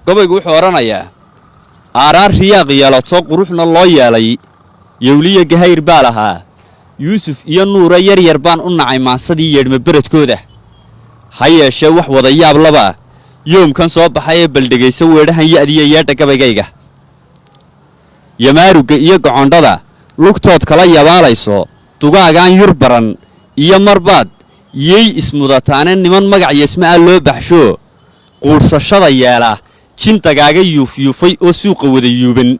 Gobaygu wuxuu odhanayaa: aaraar riyaaq yeelato quruxna loo yeelay, yowliya gahayr baa lahaa Yuusuf iyo Nuura. Yaryar baan u nacay maansadii yeedhma beredkooda. Ha yeeshee wax wada yaab laba yoomkan soo baxay ee baldhegayso weedhahan ya'diya yeedha gabaygayga. Yamaarugga iyo gocondhada lugtood kala yabaalayso, dugaagaan yur baran iyo marbaad yey ismudataane, niman magac yeesma ah loo baxsho quudhsashada yeela, jin dagaaga yuufyuufay oo suuqa wada yuuban,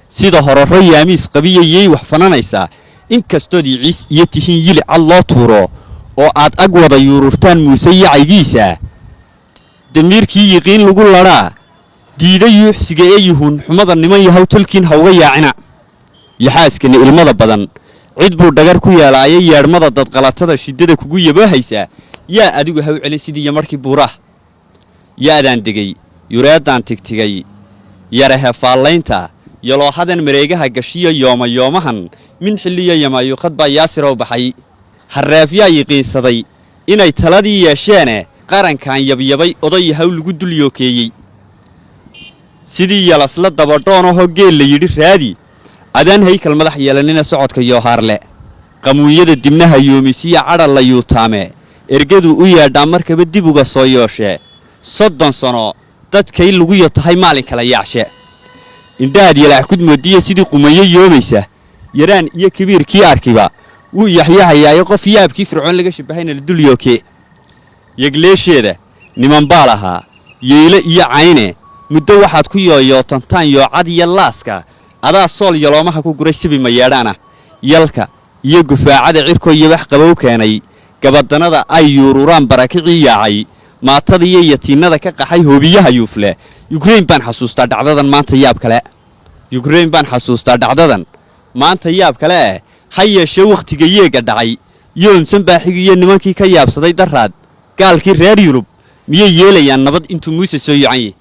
sida hororro yaamiis qabiya yey wax fananaysaa. Inkastood yiciis iyo tihiin yili cad loo tuuro oo aad ag wada yuururtaan Muuse yacaygiisa, damiirkii yiqiin lagu ladhaa diida yuuxsiga ee yuhuun xumada. Niman yahow, tolkiin hawga yaacina. Yaxaaskani ilmada badan cid buu dhagar ku yeelaayo, yeedhmada dadqalatada shiddada kugu yaboohaysaa, yaa adigu haw celin sidii markii buuraah. Yaadaan degay, yureeddaan tigtigay, yarahe faallaynta, yaloohadan mareegaha gashiyo, yooma yoomahan min xilliyo yamayuqad baa yaasirow baxay. Harreefyaa yiqiinsaday inay taladii yeesheene, qarankan yabyabay oday haw lagu dul yookeeyey, sidii yalasla dabadhoonahoo geel la yidhi raadi, adaan haykal madax yeelanina socodka yoohaarle, qamuunyada dibnaha yoomisiya cadhal la yuutaame, ergaduu u yeedhaa markaba dib uga soo yooshee, 30 sano dadkay laguyo tahay maalin kala yaacshe. Indhahaad yalaax kudmoodiya sidii qumayo yoomaysa, yaraan iyo kabiirkii arkiba wuu yaxyaxayaayo, qof yaabkii Fircoon laga shabbahayna la dul yookee. Yegleesheeda niman baa lahaa yeyle iyo cayne, muddo waxaad ku yooyootantaan yoocad iyo laaska, adaa sool yaloomaha ku guray sibi mayeedhaana, yalka iyo gufaacada cirkoo yabax qabow keenay, gabadannada ay yuururaan barakicii yaacay, maatada iyo yatiinnada ka qaxay hoobiyaha yuufle. Yukrain baan xasuustaa dhacdadan maanta yaab kale, Yukrain baan xasuustaa dhacdadan maanta yaab kale eh. Ha yeeshee wakhtiga yeegga dhacay yoomsan baaxigiiyo nimankii ka yaabsaday daraad gaalkii reer Yurub, miyay yeelayaan nabad intuu Muuse soo yocan yahy?